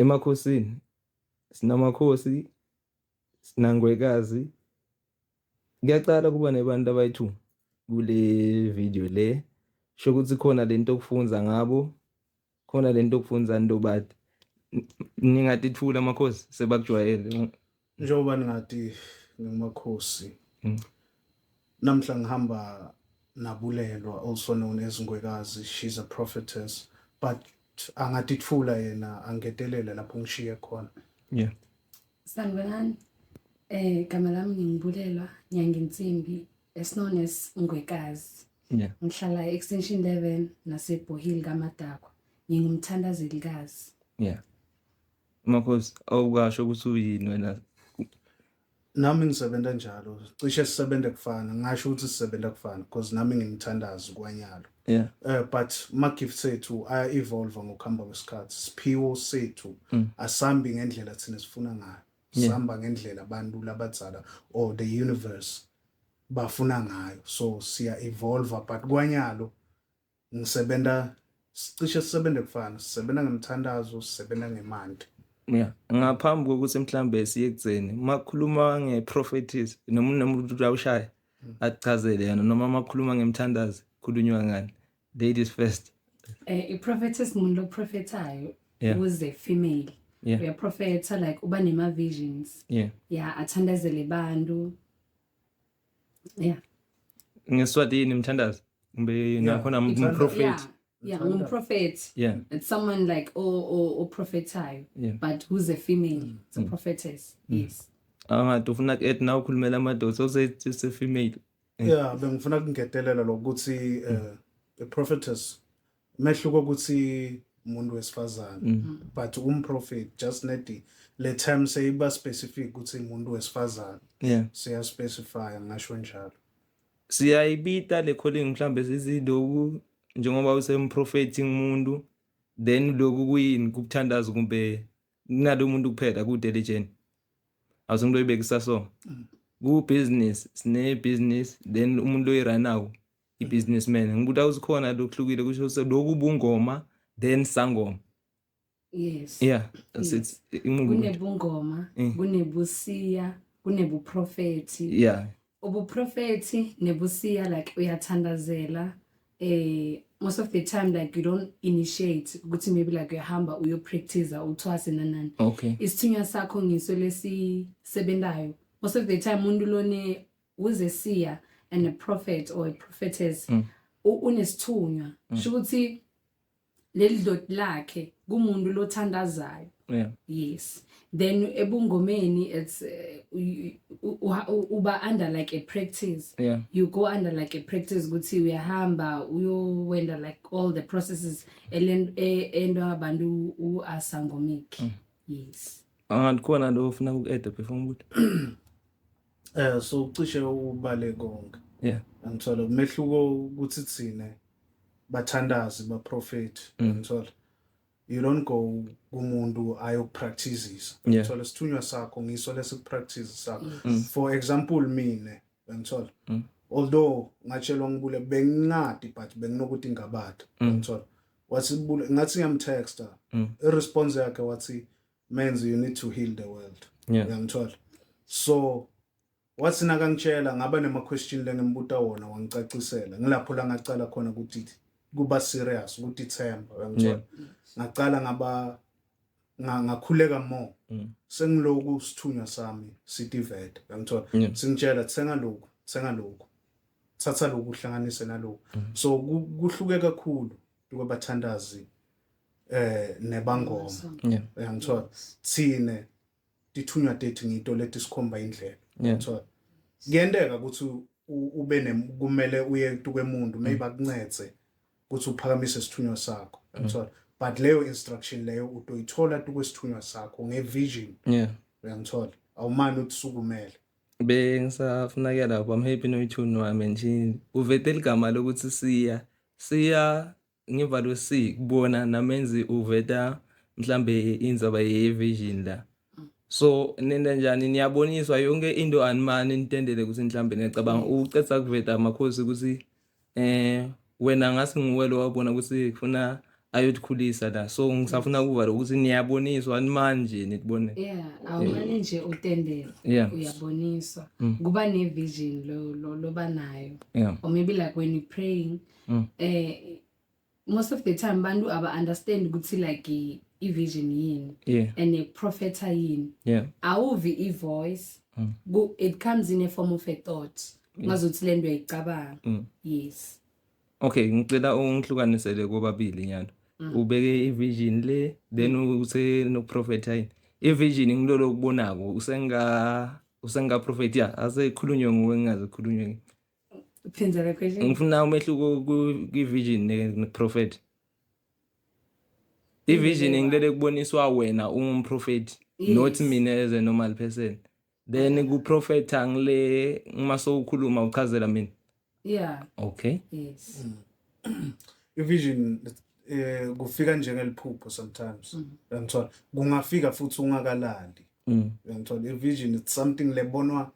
Emakhosini sinamakhosi, sinangwekazi. Kuyacala kuba nebantu abayi-2 kule video le. Sho ukuthi khona lento okufunza ngabo, khona lento okufunza ntobati. Ningatithula amakhosi sebakujwayele. Njengoba ningathi ngingumakhosi. Namhla ngihamba nabulelwa, also known as Ngwekazi. She's a prophetess, but angatithula yena angetelele lapho ngishiye khona. Sanibonani. Gama lami ngingibulelwa Nyanginsimbi, as known as Ngwekazi. Ngihlala e-Extension 11 naseBhohili kaMadakwa. Ngingumthandazelikazi. Yeah. Makhosi, awukasho ukuthi uyini wena. Nami ngisebenza njalo, cishe sisebenza kufana, ngisho ukuthi sisebenza kufana because nami ngimthandazi kwanyalo. But ma gifts ethu aya evolve ngokuhamba kwesikhathi. Siphiwo sethu asambi ngendlela thina sifuna ngayo. Sihamba ngendlela abantu labadzala or the universe bafuna ngayo. So siya evolve, but kwanyalo ngisebenza, cishe sisebenze kufana, sisebenza ngemthandazo, sisebenza ngemanti. Yeah. Ngaphambi kokuthi mhlambe siye ekutheni, makhuluma nge-prophetess noma umuntu uyawushaya akuchazele yena, noma makhuluma ngemthandazo khulunywa ngani? Ladies first. I-prophetess umuntu oprofethayo who's a female. Uyaprofetha, like uba nema visions. Yeah, athandazele bantu. Yeah. NgeSwati yini imthandazo? Kumbe nakhona umprofeti. Yeah, ngumprofeti. It's someone like o profethayo but who's a female. It's a prophetess. Yes. Angathi ufuna ku-add na ukhulumela amadoda ose female. Yeah, bengifuna kungetelela lokuthi a prophetess mehluko ukuthi umuntu wesifazane, but umprophet just nedi le term seyiba specific ukuthi umuntu wesifazane. Siya specify, ngasho njalo. Siyayibita le calling mhlambe siziloku njengoba usemprofeti umuntu, then lokhu kuyini, kubuthandazo kumbe kunalo muntu kuphela kude legend awusengithi oyibekisa. So ku business sine business, then umuntu oyiranawo i-businessman, ngibuthi awusikhona lokuhlukile, kusho ukuthi lokhu bungoma then sangoma. Yes. Yeah, it's imubi. Kunebungoma, kunebusiya, kunebuprofeti. Ubuprofeti nebusiya, like uyathandazela, most of the time like you don't initiate ukuthi maybe like uyahamba uyopractice uthwase nanani. Isithunywa sakho ngiso lesisebendayo. Most of the time umuntu lone uze siya and a prophet or a prophetess unesithunywa, sho ukuthi leli dloti lakhe kumuntu lothandazayo. Yes, then ebungomeni it's uba under like a practice. You go under like a practice ukuthi uyahamba uyowenda like all the processes ento abantu uasangomic, yes. Angathi khona lo ufuna uku-add before ngibuthi. So cishe ubale konke. Angithola umehluko ukuthi thine bathandazi, baprofeti, ngithola you don't go kumuntu ayokupracticeisa. Ngithola isithunywa sakho ngiso lesikupractice sakho. For example, mine ngithola although ngatshelwa ngibule bengingadi, but benginokuthi ngabada. Ngithola wathi bule, ngathi ngiyamtexta, i-response yakhe wathi, "Menzi, you need to heal the world." Uyangithola? So wathi nakangitshela ngaba nema-question lengimbuta wona, wangicacisela, ngilapho la ngacala khona ukuthi kuba serious ukuthi ithemba, uyangithola? Ngacala ngaba ngakhuleka more. Sengiloku sithunywa sami sitivete, uyangithola? Singitshela thenga lokhu, thenga lokhu, thatha lokhu uhlanganise nalokhu. So kuhluke kakhulu kwabathandazi nebangoma. Uyangithola? Thine tithunywa tethu ngito leti sikhomba indlela. Uyangithola? Kuyenteka ukuthi ube kumele uye kwemuntu, maybe akuncedze ukuthi uphakamise isithunywa sakho, uyangithola? But leyo instruction leyo utoyithola tukwesithunywa sakho ngevision. Uyangithola? Awumane uthi sukumele. Bengisafuna ke lapho, I'm happy noyithuni wami nje uvete ligama lokuthi siya siya ngivalo C kubona namenzi uveta mhlambe indzaba ye-vision la. So nenda njani? Niyaboniswa yonke into, animane nitendele ukuthi mhlambe niyacabanga ucetha kuveta amakhosi ukuthi wena ngasi nguwe lo wabona ukuthi kufuna Ayotikhulisa la, so ngisafuna ukuva ukuthi niyaboniswa manje nitibone. Yeah, awumane nje utendele. Uyaboniswa. Kuba ne-vision lo loba nayo. Or maybe like when you're praying, most of the time bantu aba understand ukuthi like i-vision yini and a-prophet yini. Awuvi i-voice. It comes in a form of a thought. Ngazuthi le nto uyayicabanga. Yes. Okay, ngicela ungihlukanisele kobabili nyalo. Ubeke i-vision le, then use nokuprofetha yini. I-vision ngilolo okubonako, usenga prophet, yeah, asekhulunywe nguwe, ngingaze khulunywe. Phinda le question. Ngifuna umehluko kwi-vision ne-prophet. I-vision ngilele kuboniswa wena ungumprofeti, not mina as a normal person. Then ku-prophet ngile uma sowukhuluma uchazela mina. Yeah. Okay. Yes. I-vision kufika njengeliphupho sometimes. Uyangithola? Kungafika futhi ungakalali. Uyangithola? I-vision, it's something lebonwa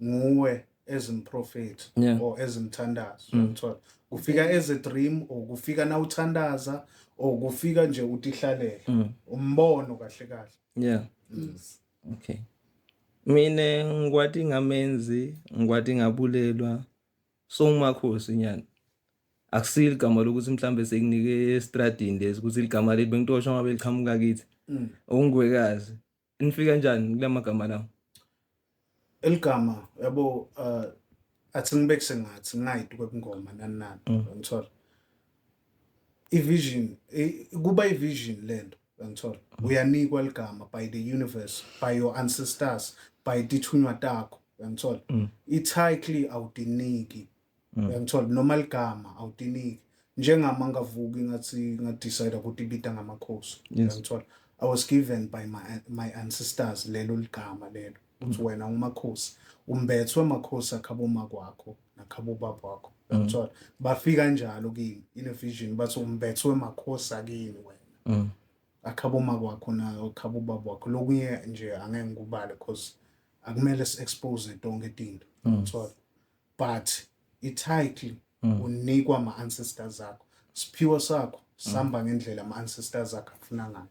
nguwe as umprofeti or as umthandazo. Uyangithola? Kufika as a dream or kufika nawuthandaza or kufika nje utihlalela. Umbono kahle kahle. Yes. Okay. Mina ngikwati ngamenzi, ngikwati ngabulelwa. So umakhosi nyana. Akusili igama lokuthi mhlambe sekunike estradini lesi ukuthi igama leli bengitosho ngabe liqhamuka kithi. Ungwekazi. Nifika kanjani kulamagama lawo? Eligama yabo, athi ngibeke sengathi ngayidi kwebungoma nani nani, uyangithola? I-vision, kuba i-vision lento, uyangithola? Uyanikwa ligama by the universe, by your ancestors, by tithunywa takho, uyangithola? I-title awudiniki, uyangithola? Noma ligama awudiniki. Njengama ngavuki ngathi ngadecide ukuthi ibita ngamakhosi, uyangithola? I was given by my ancestors lelo ligama lelo ukuthi wena umakhosi, umbethwe amakhosi akhabo makwakho nakhabo baba wakho, uyangithola? Bafika njalo kimi in a vision, bathi umbethwe amakhosi akini wena, akhabo makwakho na akhabo baba wakho. Lokunye nje angeke ngikubale because akumele si-expose tonke tinto, uyangithola? But i-title unikwa ama-ancestors akho, siphiwo sakho sihamba ngendlela ama-ancestors akho afuna ngayo.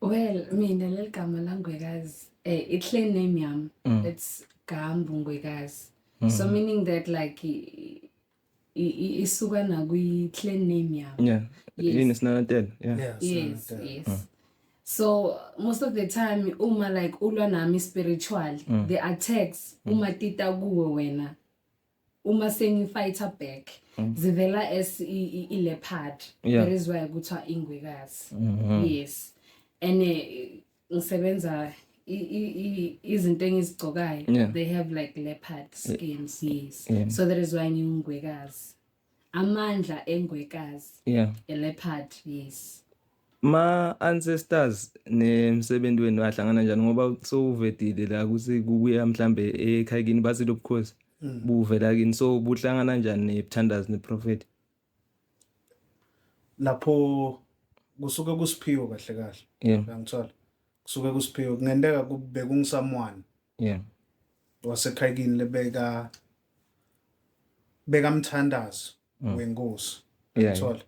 Well, mina leli gama langwekazi, i-clan name yami, it's Gambu Ngwekazi. So meaning that like isuka nakwi-clan name yami. Yes. Yini sinanatela? Yeah. Yes. Yes. So most of the time uma like ulwa nami spiritually, the attacks uma tita kuwe wena, uma sengi-fighter back, zivela as i-leopard. That is why kuthiwa ingwekazi. Yes. And ngisebenza izinto engizigcokayo, they have like leopard skins, yes. So that is why ngingwekazi. Amandla engwekazi. A leopard, yes. Ma ancestors nemsebenzi wenu ahlangana kanjani, ngoba sowuvedile la ukuthi kubuya mhlambe ekhaya kini bathi lobukhosi buvela kini, so buhlangana kanjani nebuthandazi neprofeti? Lapho kusuke kusiphiwo kahle kahle. Uyangithola? Kusuke kusiphiwo, kungenteka kube kungisamwana wasekhaya kini lebeka bekamthandazo wenkosi. Uyangithola?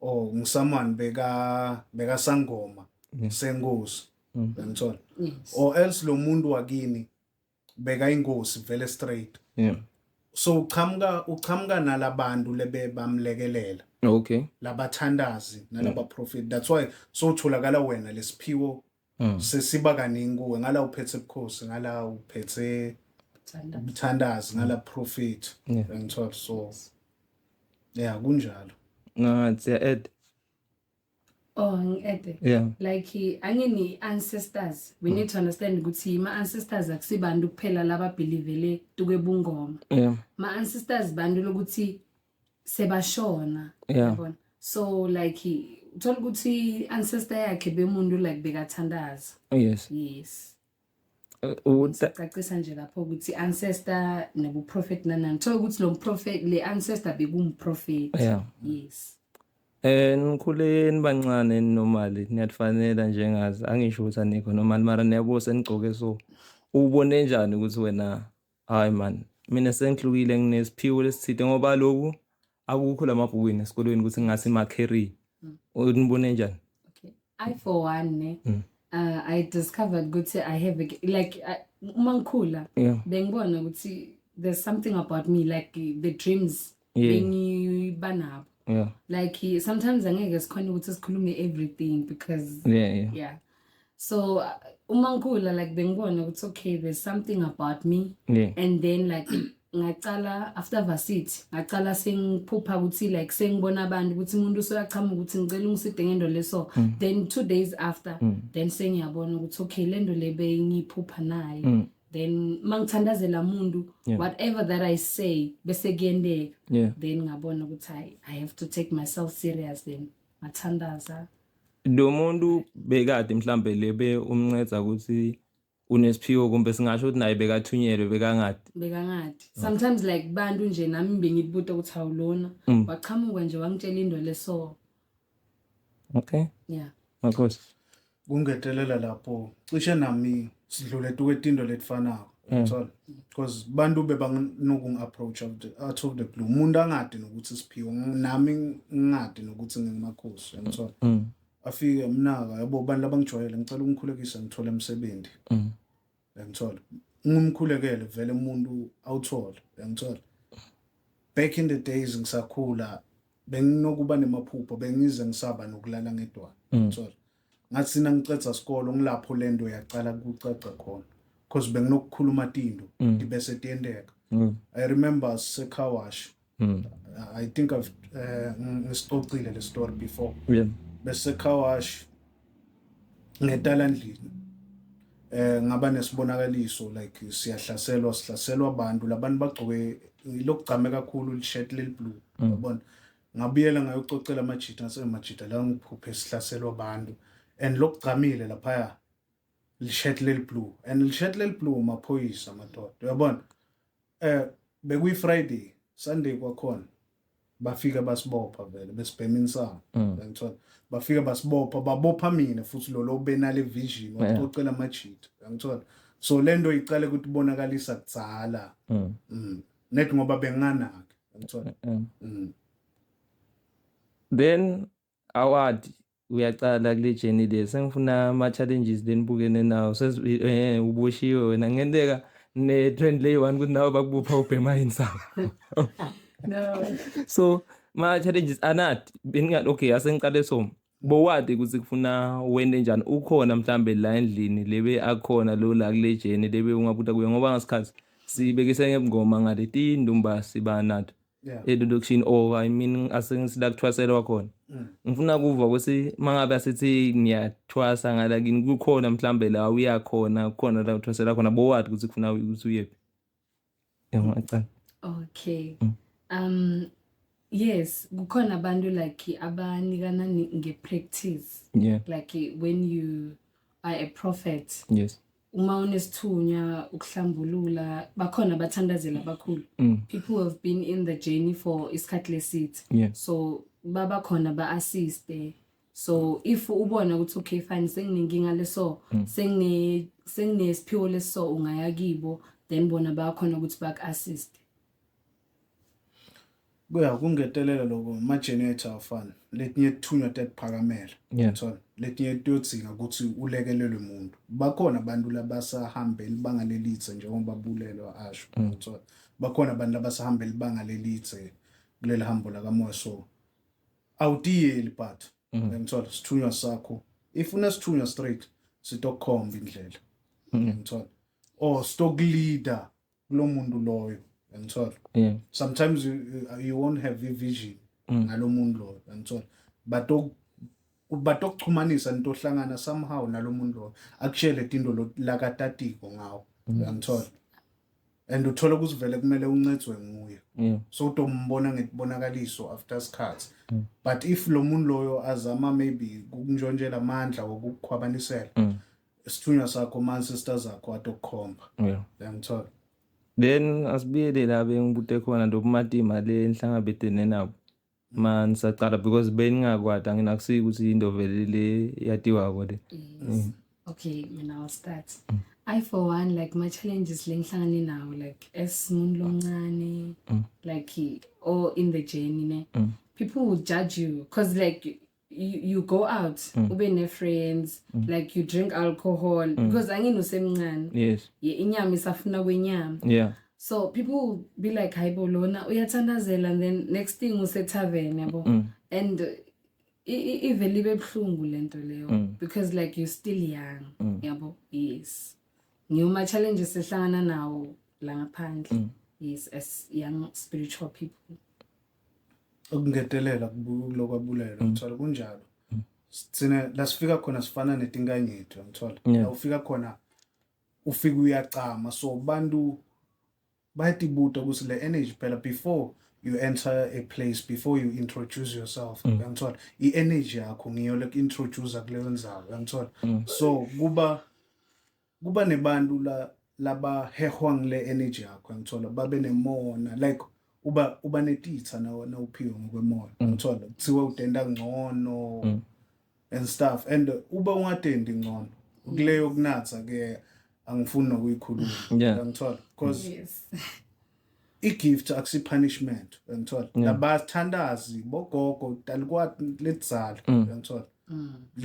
Or ngisamwana beka sangoma senkosi. Uyangithola? Yes. Or else lo muntu wakini beka inkosi vele straight. So uqhamuka nalabantu lebe bamlekelela. Labathandazi nalaba prophet. That's why so utholakala wena lesiphiwo sesiba kaningi kuwe, ngala uphethe ubukhosi, ngala uphethe ubuthandazi, ngala prophet. Uyangithola? So yeah, kunjalo. Ngathi add. Oh, ngi-add. Like angini ancestors, we need to understand ukuthi ma ancestors akusibantu kuphela laba believele tukebungoma. Ma ancestors bantu lokuthi sebashona. Yabona? So like uthola ukuthi ancestor yakhe bemuntu like bekathandaza. Yes. Yes. Sicacisa nje lapho ukuthi ancestor nebu prophet nanani. Uthola ukuthi lo prophet, le ancestor bekumprofet. Yes. Nikhule nibancane normally, niyatifanela njengazi. Angisho ukuthi anikho normal, mara niyabo senigcoke, so ubone njani ukuthi wena hayi man, mina sengihlukile, nginesiphiwo lesithide, ngoba lokhu akukho lamabhukwini esikolweni ukuthi ngingasi ma carry. Unibone njani? Okay. I for one ne, I discovered ukuthi I have a, like uma ngikhula bengibona ukuthi there's something about me, like the dreams bengiba nabo. Like sometimes angeke sikhone ukuthi sikhulume everything because yeah. So uma ngikhula like bengibona ukuthi okay, there's something about me. And then like ngacala after varsity, ngacala sengiphupha ukuthi like sengibona abantu ukuthi umuntu usoyachama ukuthi ngicela ungiside ngento leso. Then 2 days after, then sengiyabona ukuthi okay, lento le bengiphupha naye. Then mangithandazela umuntu, whatever that I say bese kuyendeka. Then ngabona ukuthi I have to take myself serious, then ngathandaza. Lo muntu bekade mhlambe lebe umnceda ukuthi unesiphiwo, kumbe singasho ukuthi naye bekathunyelwe, bekangadi? Bekangadi. Sometimes like bantu nje nami bengibuta ukuthi awulona, wachamuka nje wangitshela into leso. Yeah. Makhosi. Kungetelela lapho, cishe nami sidlule tukwetindo letifanako, uyathola, because bantu bebanokungi-approach out of the blue, umuntu angadi nokuthi siphiwe, nami ngingadi nokuthi ngingumakhosi, uyangithola. Afike mnaka, yabo, bantu labangijwayele, ngicela ungikhulekise ngithole umsebenzi. Uyangithola, ngumkhulekele vele umuntu awuthole, uyangithola. Back in the days ngisakhula benginokuba nemaphupho, bengize ngisaba nokulala ngedwana, uyangithola. Ngathi sina ngicedza sikolo, ngilapho lento yacala kucaca khona, because benginokukhuluma tinto tibese tiyenteka. I remember sise-car wash. I think I've ngisicocile le story before. Bese car wash ngetala ndlini, ngaba nesibonakaliso like siyahlaselwa, sihlaselwa abantu, labantu bagcoke lokugcame kakhulu li-shirt leli-blue, yabona. Ngabuyela ngayococela amajita, ngase majita la ngiphuphe sihlaselwa abantu and lokugcamile laphaya li-shirt leli-blue, and li-shirt leli-blue maphoyisa madoda, uyabona. Bekuyi Friday, Sunday kwakhona bafika basibopha vele besibhema insangu, uyangithola. Bafika basibopha, babopha mina futhi lo benale vision wacocela amajita, uyangithola. So lento icale ukuthi ibonakalisa kudzala. Net ngoba benganaki, uyangithola. Then award uyacala kule journey le, sengifuna ama challenges lenibukene nawo. Uboshiwe wena, ngenteka ne trend le one ukuthi nawe bakubopha ubhema insangu. No. So ma challenges anathi beningathi okay, asengiqale, so bowadi ukuthi kufuna wende njani, ukhona mhlambe la endlini lebe akhona lo la kule journey lebe ungabuta kuye, ngoba ngasikhathi sibekise ngebungoma ngale tindumba siba nato elokishini, or I mean asengisila kuthwaselwa khona. Ngifuna kuva ukuthi mangabe asithi niyathwasa ngala kini, kukhona mhlambe la uyakhona, kukhona la uthwasela khona, bowadi ukuthi kufuna ukuthi uyephi? Yangicela. Okay. Yes, kukhona abantu like abanikana nge-practice. Like when you are a prophet, uma unesithunywa ukuhlambulula, bakhona abathandazela abakhulu. People who have been in the journey for isikhathi lesithe. So baba khona ba-assiste. So if ubona ukuthi okay fine, senginenkinga leso, senginesiphiwo leso, ungaya kibo, then bona bayakhona ukuthi baku-assist. Kuya kungetelela lokho, ama-journey ethu awafani, letinye tithunywa tiyakuphakamela. Uthola letinye tiyodzinga ukuthi ulekelelwe umuntu, bakhona abantu labasahambe libanga lelitse njengoba bulelwa asho, uthola bakhona abantu labasahambe libanga lelitse kuleli hambo lakamoya, so awutiyeli, but ngithola sithunywa sakho, if unesithunywa straight sitokukhomba indlela, ngithola, or sitoku-leader kulo muntu loyo, ngithola. Sometimes you won't have a vision ngalo muntu loyo, ngithola, batokuchumanisa nitohlangana somehow nalo muntu loyo, akutshele tinto lakatatiko ngawo, uyangithola, and uthola ukuthi vele kumele uncedzwe nguye. So utombona ngetibonakaliso after isikhathi, but if lo muntu loyo azama maybe ukuntshontshela amandla wokukukhwabanisela, isithunywa sakho, ama-ancestors akho atokukhomba, uyangithola. Then asibuyele la bengibute khona lobumatima le enhlangabetene nabo ma nisacala, because beningakwati, anginakusiki ukuthi into vele le yatiwako le. Yes. Okay, mina I'll start. I for one, like my challenges lengihlangane nawo like as umuntu lomncane, like or in the journey ne. People will judge you because like you go out, ube ne-friends, like you drink alcohol because angini usemncane. Inyama isafuna kwenyama. So people will be like, "Hayibo, lona uyathandazela," and then next thing use-tavern, yabo. And ivele ibe buhlungu lento leyo because like you're still young, yabo. Yes, ngiwo ma-challenges ehlangana nawo la ngaphandle, yes, as young spiritual people. Ukungedelela kulokwabulela, ngithola kunjalo. Sithina la sifika khona sifana netinkanyethu, ngithola. La ufika khona ufika uyacama, so bantu bayatibuta ukuthi le energy phela, before you enter a place, before you introduce yourself, uyangithola, i-energy yakho ngiyo leku-introduce kuleyo ndzawo, uyangithola. So kuba nebantu la labahehwa ngile energy yakho, uyangithola, babe nemona, like uba netitha nawuphiwe ngokwemoya, uyangithola, kuthiwa udenda ngcono and stuff, and uba ungadendi ngcono kuleyo kunatha ke, angifuni nokuyikhuluma, uyangithola, because i-gift akusi punishment, uyangithola. Labathandazi bogogo talikwati ledzala, uyangithola,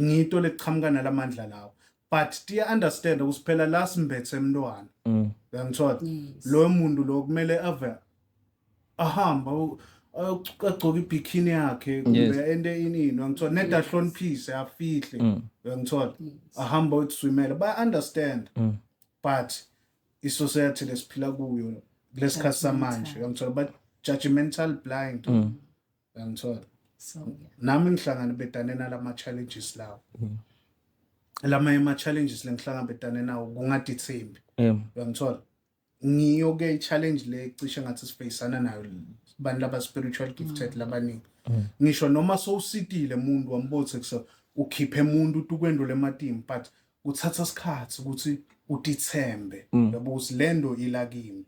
ngito lekuchamuka nalamandla lawo, but tiya understand ukuthi phela la simbethe emntwana, uyangithola, loyo muntu lo kumele ave ahamba agcoke ibikini yakhe kumbe ente inini, uyangithola, neda ahloniphise, afihle, uyangithola, ahamba uyoswimela, ba understand. But i-society lesiphila kuyo kulesikhathi samanje, uyangithola, but judgmental, blind, uyangithola. So yeah. Nami ngihlangana bedane nalama challenges lawo. Lamanye ama challenges lengihlangabetane nawo kungadithembi, uyangithola. Ngiyo ke i-challenge le cishe ngathi sifeyisana nayo bantu laba spiritual gifted labaningi. Ngisho noma sowusitile umuntu wambothe kuse ukhiphe umuntu utukwendule ematini, but kuthatha isikhathi ukuthi utithembe, yabo, ukuthi lento ila kimi,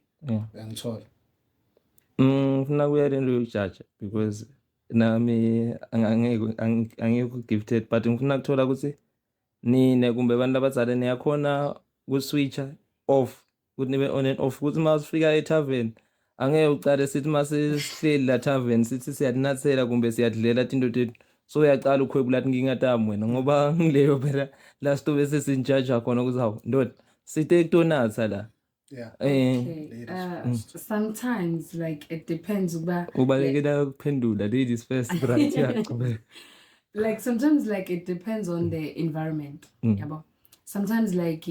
uyangithola. Ngifuna kuya lento yokujaja because nami angekho gifted, but ngifuna ukuthola ukuthi nine kumbe abantu abadzala niyakhona ku-switcha off, ukuthi nibe on and off, ukuthi uma sifika e-tavern angeke ucale sithi uma sesihleli la tavern sithi siyatinathela kumbe siyadlela tinto tethu, so uyacala ukhwebula tinkinga tami wena, ngoba ngileyo phela la sitobe sesinjaja khona ukuthi hawu ndoda, site kutonatha la. Okay. Sometimes like it depends ukuba Ubalekela ukuphendula. Ladies first, right? Yeah, qhubeka. Like sometimes like it depends on the environment, yabo. Sometimes like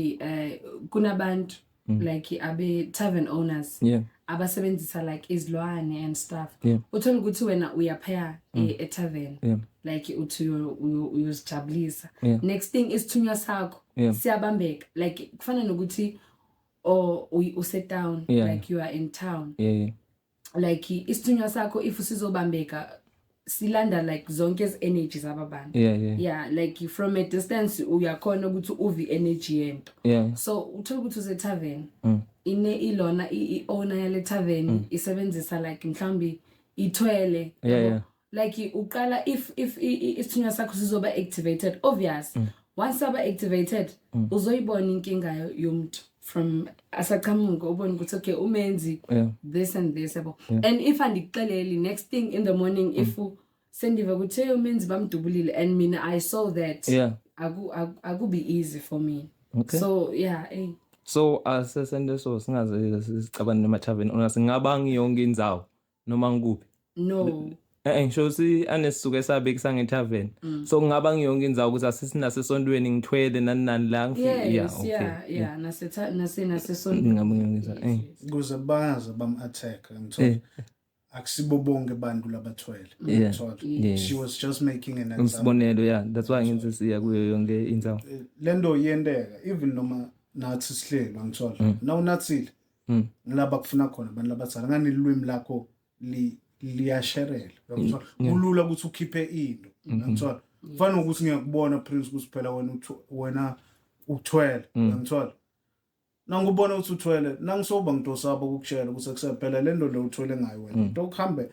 kunabantu like abe tavern owners abasebenzisa like izilwane and stuff. Uthola ukuthi wena uyaphaya e-tavern, like uthi uyozijabulisa, next thing isithunywa sakho siyabambeka, like kufana nokuthi or use-town, like you are in town, like isithunywa sakho if sizobambeka silanda like zonke ezi-energy zaba bantu. Yeah, like from a distance uyakhona ukuthi uve i-energy yento. So uthola ukuthi use-tavern, ine ilona i-owner yale tavern isebenzisa like mhlawumbe ithwele, yabo. Like uqala if isithunywa sakho sizoba activated, obvious, once saba activated uzoyibona inkinga yomuntu from asachamuka, ubone ukuthi okay, umenzi this and this, yabo. And if andikuxeleli, next thing in the morning if sendiva ukuthi hey, umenzi bamdubulile, and mina I saw that, akubi easy for me. So yeah, hey. So asesende, so singaze sicabane nema-tavern owners, singabanga yonke indzawo noma ngikuphi? No. Ngisho ukuthi anesisuke sabekisa nge-tavern, so kungaba ngiyonke indzawo ukuthi asisinasesontweni ngithwele nani nani la yes. Yeah, nase nasesontweni. Ngingaba ngiyonke indzawo. Yes. Ukuze bangaze bam-attack, ngithola, akusibo bonke abantu labathwele, ngithola. She was just making an example. Isibonelo, yeah, that's why ngithi siya kuyo yonke indzawo. Lento iyenteka even noma nathi sihleli, ngithola, nawunathile ngilaba kufuna khona abantu labadzala ngani ilwimi lakho liyasherela, uyangithola, kulula ukuthi ukhiphe into, uyangithola. Kufana nokuthi ngiyakubona, Prince, ukuthi phela wena wena uthwele, uyangithola. Nangubona ukuthi uthwele, nangisoba ngidosaba ukukutshela ukuthi kusephela le nto le uthwele ngayo wena into okuhambe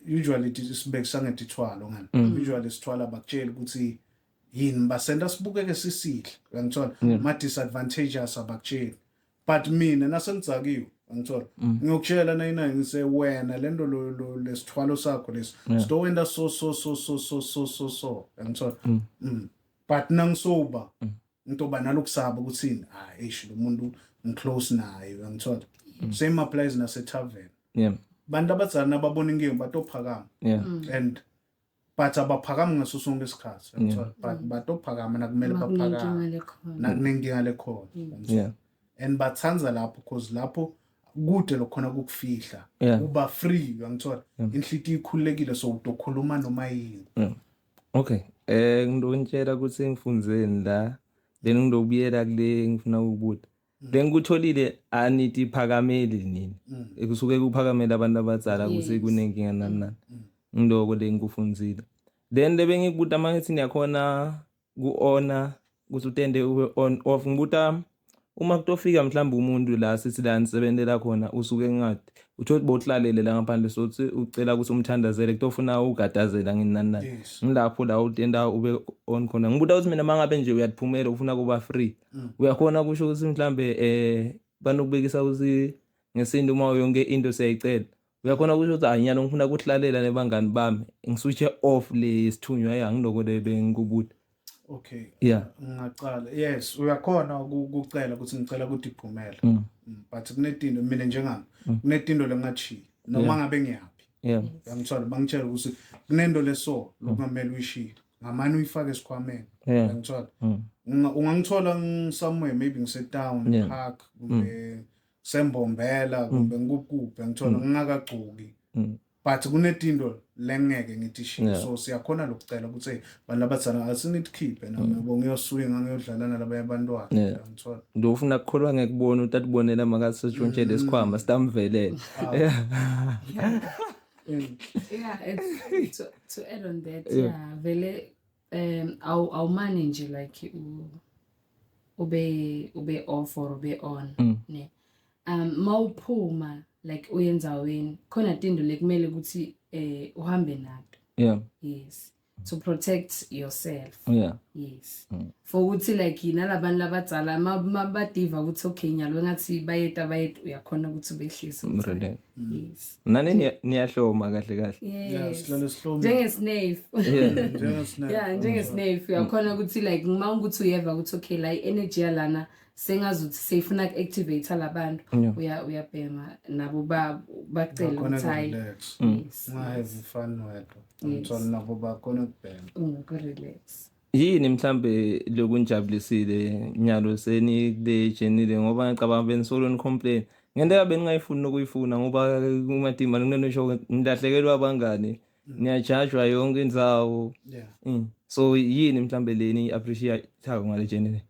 usually sibekisa ngedithwalo ngani, usually sithwala bakutshela ukuthi yini, basenta sibukeke sisihle, uyangithola, ma disadvantageous abakutsheli, but mina nasengidzakiwe. Angithola. Ngiyokutshela nayina ngise wena lento lo lesithwalo sakho lesi. Sitowenda so so so so so so so so. Angithola. But nangisoba ngitoba nalokusaba ukuthi ah eish lo muntu ngiclose naye, angithola. Same applies nase tavern. Bantu abadzala nababona inkinga batophakama. And but abaphakami ngaso sonke isikhathi, angithola. But batophakama nakumele baphakame. Makunenkinga lekhona. Nakunenkinga lekhona. Yeah. And bathanza lapho because lapho kude lokhona ukufihla. Uba free, uyangithola. Inhlitiyo ikhululekile, so utokhuluma noma yini. Okay. Ngidonitshela ukuthi ngifundzeni la. Then ngidobuyela kule ngifuna ukubuta. Then kutholile anithi phakameli nini. Kusuke kuphakamela abantu abadzala ukuthi kunenkinga nani nani. Ngiloko le ngikufundzile. Then lebe ngikubuta mangithi niyakhona ku-ona ukuthi utende ube on off, ngibuta uma kutofika mhlawumbe umuntu la sithi la nisebentela khona, usuke ngathi uthole bohlalele la ngaphandle, sothi ucela ukuthi umthandazele, kutofuna ugadazela ngini nani nani. Ngilapho la utenda ube on khona. Ngibuta ukuthi mina mangabe nje uyaphumela ufuna kuba free, uyakhona kusho ukuthi mhlambe banokubekisa ukuthi ngesintu uma yonke into siyayicela, uyakhona kusho ukuthi hayi nyalo ngifuna ukuhlalela nebangani bami, ngiswitche off le sithunywa ya ngiloko le bengikubuta. Okay. Yeah. Ngingaqala. Yes, uyakhona ukucela ukuthi ngicela ukuthi iphumela. But kunetinto mina njengami, kunetinto lengachiyi noma ngabe ngiyaphi. Uyangithola, bangitshela ukuthi kunento leso lokungamele uyishiye. Ngamane uyifake esikhwameni. Uyangithola. Ungangithola somewhere, maybe ngise town park kumbe sembombela kumbe ngikuphi, ngithola ngingakagcoki. But kunetinto lengeke ngithi shiye. So siyakhona lokucela ukuthi hey bantu abadzala asinikhiphe nami yabo ngiyoswinga ngiyodlala nalabanye abantwana. Uyangithola. Ndofuna kukholwa ngekubona utatibonela makasetshontshele isikhwama sitamvelele. Yeah, it's to add on that, yeah, vele awumane nje like ube off or ube on, ne. Mawuphuma like uyenzaweni khona tinto lekumele ukuthi uhambe nato. Yes. To protect yourself. Yes. For ukuthi like nalabantu labadzala mabadiva ukuthi okay nyalo ngathi bayeta bayeta, uyakhona ukuthi ubehlise ukuthi Relax. Yes. Nani niyahloma kahle kahle. Yeah, Yes. sihlale sihlomile. Njenge-snafe. Njenge-snafe. Yeah, njenge-snafe uyakhona ukuthi like uma ukuthi uyeva ukuthi okay la i-energy yalana sengazuthi seyifuna ku-activate labantu, uyabhema nabo bacela Bakhona ukuthi hayi. relax. Yes. Ungahave fun wedwa. Ngithola nabo bakhona ukubhema. Ungaku-relax. Yini mhlambe lokunjabulisile nyalo seni kule journey, ngoba ngicabanga benisolo ni complain ngento beningayifuni nokuyifuna, ngoba kumatimba kunenisho nilahlekelwa abangani, niyajajwa yonke indzawo. So yini mhlambe leni appreciate ngale journey le?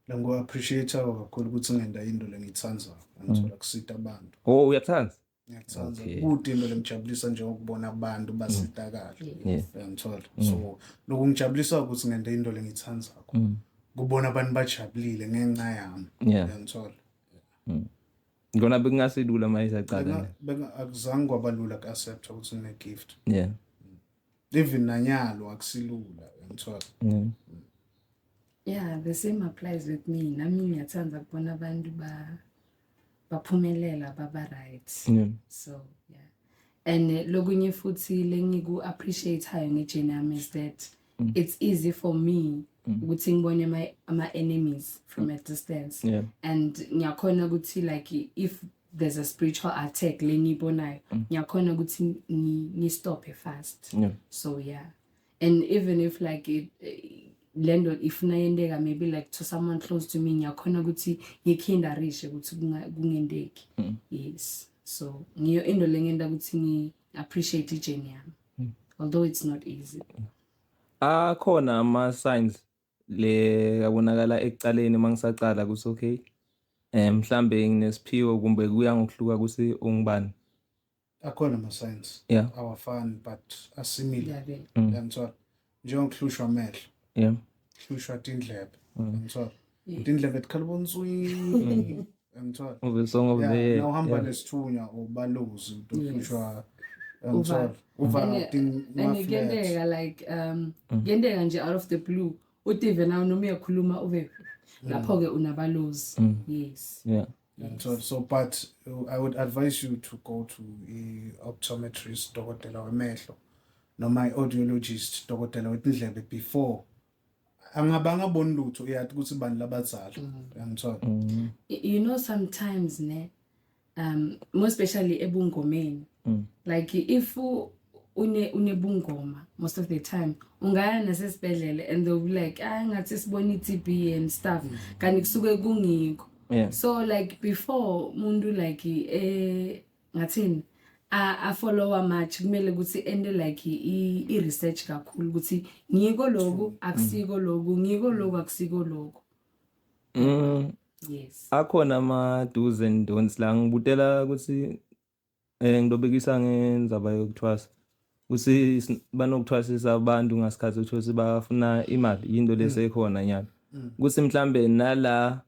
Lengo appreciate kakhulu ukuthi ngenda into lengiyithandayo. Ngithola kusita abantu. Oh, uyakuthanda? Ngiyakuthanda. Okay. Kude into lengijabulisa njengokubona abantu basitakala. Uyangithola. So lokungijabulisa ukuthi ngenda into lengiyithandayo. Kubona abantu bajabulile ngenxa yami. Uyangithola. Ngona bekungasilula manje saqala. Benga akuzange kwabalula ku-accept ukuthi ngine gift. Even nanyalo akusilula, uyangithola. Yeah, the same applies with me. Nami ngiyathanda ukubona abantu baphumelela baba right. So, yeah. And lokunye futhi lengiku appreciate-ayo ngejourney yami is that it's easy for me ukuthi ngibone my ama enemies from a distance. And ngiyakhona ukuthi like if there's a spiritual attack lengiyibonayo, ngiyakhona ukuthi ngi-stop fast. So yeah. And even if like it lento ifuna yenteka maybe like to someone close to me, ngiyakhona ukuthi ngikhindarishe ukuthi kungendeki. Yes. So ngiyo into lengenta ukuthi ngi appreciate ijourney yami. Although it's not easy. Akhona ama signs le abonakala ekuqaleni mangisaqala ukuthi okay mhlambe nginesiphiwo kumbe kuya ngokuhluka ukuthi ungibani. Akhona ama signs. Awafani but asimile. Yeah. Uyangithola. Njengokuhlushwa amehlo. Kuhlushwa tindlebe. Uyangithola. Tindlebe tikhala bonswi. Uyangithola. Uve song of the year. Nawuhamba nesithunywa ubalozi utohlushwa. Uyangithola. Uva. Uva And kuyenteka like kuyenteka nje out of the blue utive nawe noma uyakhuluma uve lapho ke unabalozi. Yes. Uyangithola? So but I would advise you to go to i-optometrist, dokotela wemehlo, noma i-audiologist, dokotela wetindlebe, before angaba angaboni lutho, uyathi ukuthi bani labadzala, uyangithola? You know, sometimes ne, more especially ebungomeni, like if unebungoma, most of the time ungaya nasesibhedlela and they'll be like, "Ah, ngathi sibona i-TB and stuff," kanti kusuke kungikho. So like before umuntu like ngathini a follow much, kumele ukuthi ende like i research kakhulu ukuthi ngiko loku, akusiko loku, ngiko loku, akusiko loku. Yes. Akhona ama do's and don'ts la ngibutela ukuthi ngidobekisa ngendzaba yokuthwasa, ukuthi banokuthwasisa abantu ngasikhathi ukuthi bafuna imali, into lesekhona nyalo, ukuthi mhlambe nala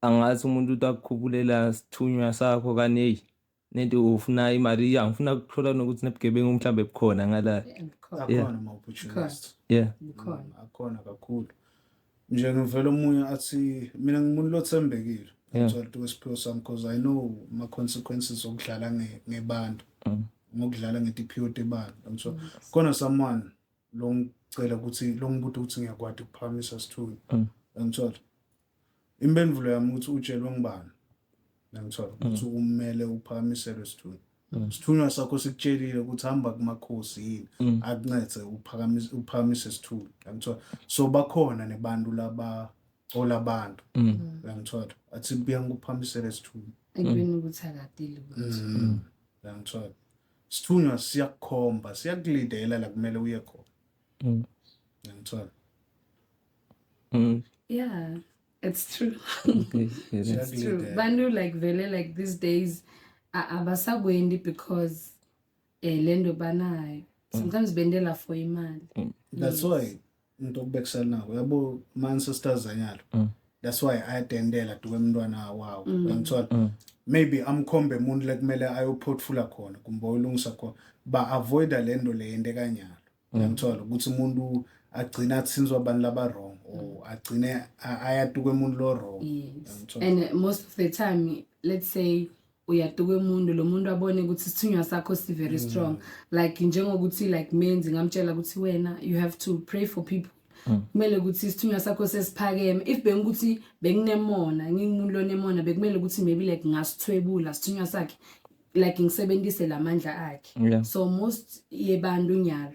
angathi umuntu utakukhuphulela sithunywa sakho kani, hey, nento ufuna imali ya, ngifuna ukuthola nokuthi nebugebengu mhlambe bukhona ngala. Bukhona. Akhona ama-opportunist. Bukhona. Akhona kakhulu nje. Ngivela omunye athi mina ngimuntu lothembekile. Ngithola kwesiphiwo sami because I know ma-consequences okudlala ngebantu, ngokudlala ngetiphiwo tebantu. Ngithola khona someone lo ngicela ukuthi lo ngibuta ukuthi ngiyakwati ukuphakamisa sithunywa. Ngithola impendulo yami ukuthi utshelwe ngibani, ngithola ukuthi umele uphakamiselwe sithunywa. Sithunywa sakho sikutshelile ukuthi hamba kumakhosi yini akuncede uphakamise sithunywa, ngithola. So bakhona nebantu laba cola abantu, ngithola, athi buya ngikuphakamisele sithunywa, ekubeni ukuthi akadili ukuthi Ngithola sithunywa siyakukhomba, siyakulidela la kumele uye khona. Ngithola. Yeah, it's true. Okay. It's true. Bantu like vele like these days abasakwendi because lento banayo sometimes bendela for imali. That's why into okubekisela nako yabo ma-ancestors anyalo, that's why ayadendela duke emntwana wawo, uyangithola? Maybe amkhombe umuntu lekumele ayophothula khona kumbe oyolungisa khona, ba-avoida le nto le yente kanyalo, uyangithola, ukuthi umuntu agcine athinzwa abantu laba-wrong or agcine ayatuka umuntu lo-wrong. Uyangithola? And most of the time, let's say uyatuka umuntu, lo muntu abone ukuthi isithunywa sakho si very strong, like njengokuthi like menzi ngamtshela ukuthi wena you have to pray for people, kumele ukuthi isithunywa sakho sesiphakeme. If bengikuthi benginemona, ngingumuntu lonemona, bekumele ukuthi maybe like ngasithwebula sithunywa sakhe, like ngisebenzise lamandla akhe. So most yebantu nyalo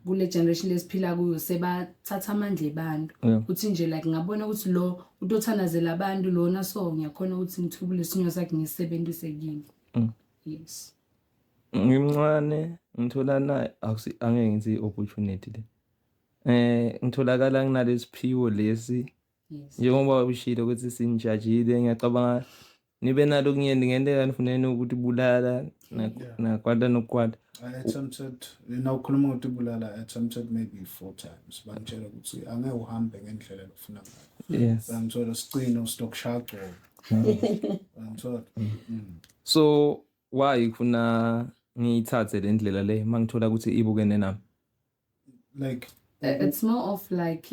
kule generation lesiphila kuyo sebathatha amandla ebantu, kuthi nje like ngabona ukuthi lo utothandazela abantu lona, so ngiyakhona ukuthi ngithubule isithunywa sakhe, ngisebenzise kimi. Yes. Ngimncane ngithola na akusi angeke ngithi opportunity le, ngitholakala nginalesiphiwo lesi, njengoba ushilo ukuthi sinijajile, ngiyacabanga nibe nalo kunyeni ngenteka nifuneni ukuthi bulala nakwata nokwata. I attempted, nawukhuluma ngokuthi bulala, I attempted maybe four times. Bangitshela ukuthi angeke uhambe ngendlela lofuna ngayo. Bangithola sicino sitokushaya gcobo. Bangithola. So why kufuna ngiyithathe le ndlela le mangithola ukuthi ibukene nami? Like It's more of like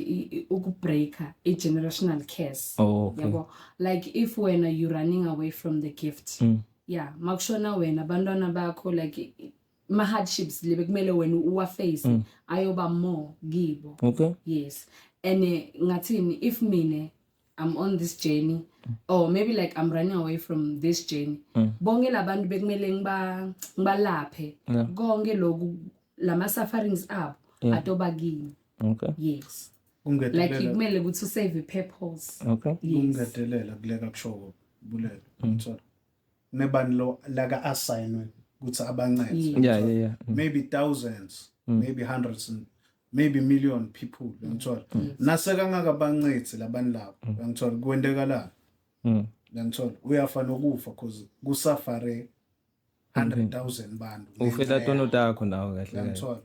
ukubreaka i-generational curse. Oh, okay. Yabo, like if wena you running away from the gift, yeah, makushona wena, abantwana bakho like ma-hardships lebe kumele wena uwaface ayoba more kibo. Yes, and ngathini, if mine I'm on this journey or maybe like I'm running away from this journey, bonke labantu bekumele ngibalaphe, konke lokhu lama sufferings abo atoba kimi. Yes, like Kungedelela kumele ukuthi usave i-purpose. Yes. Kungedelela kuleka kusho bulela. Ngithola. Nebani lo laka assignwe ukuthi abancede. Maybe thousands, maybe hundreds and maybe million people, ngithola. Naseka ngakabancedi labantu labo, ngithola kwentekalani? Ngithola uyafa nokufa because kusafare 100,000 bantu. Ufela tono takho nawe kahle kahle. Ngithola.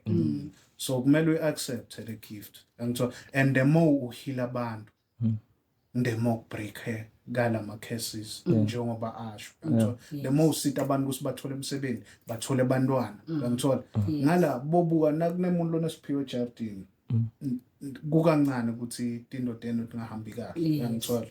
So kumele uyi-accept the gift. Ngithola, and the more uheal abantu, the more break kala ma curses njengoba asho. Ngithola, the more usita abantu ukuthi bathole umsebenzi, bathole abantwana. Ngithola ngala bobuka nakunemuntu lona siphiwe ejardini, kukancane ukuthi tinto teno tingahambi kahle. Ngithola.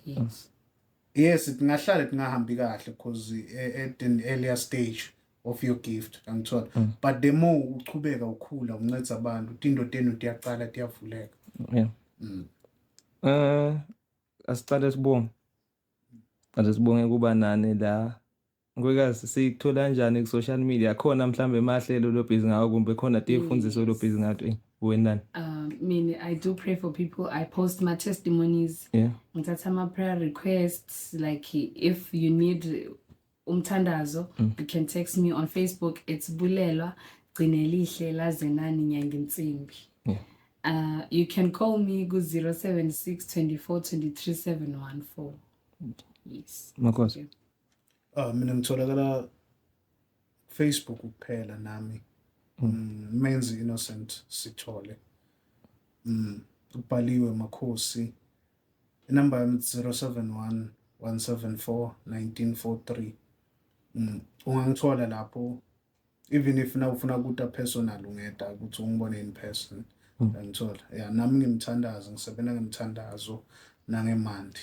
Yes, kungahlala kungahambi kahle because at an earlier stage of your gift, angithola, but the more uchubeka ukhula unceda abantu, tinto tenu tiyaqala tiyavuleka. Asicale sibonge. Ake sibonge kuba nani la. Nkwekazi, sikuthola kanjani ku-social media? Khona mhlambe emahlelo lo-busy ngawo kumbe khona tifundziso lo-busy ngato, wena? Mina, I do pray for people. I post my testimonies. Ngithatha ama-prayer requests. Like, if you need umthandazo, you can text me on Facebook. It's Bulelwa Gcinelihle Lazenani Nyanginsimbi. You can call me ku 076 24 23 714. Yes. Makhosi. Ah, mina ngitholakala Facebook kuphela nami. Menzi Innocent Sithole. Ubhaliwe Makhosi. Inamba yami 071 174 1943. Ungangithola lapho, even if na ufuna kuta personal, ungeda ukuthi ungibone in person. Ngithola. Yeah, nami ngimthandazo, ngisebenza ngemthandazo nangemandi.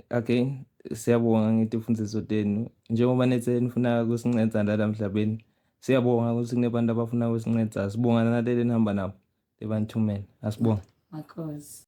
Again siyabonga ngetifundziso tenu njengoba nethe nifuna kusinceda la emhlabeni. Siyabonga ukuthi kunebantu abafuna ukusinceda. Sibonga naleli nihamba nabo lebanithumela. Asibonge. Makhosi.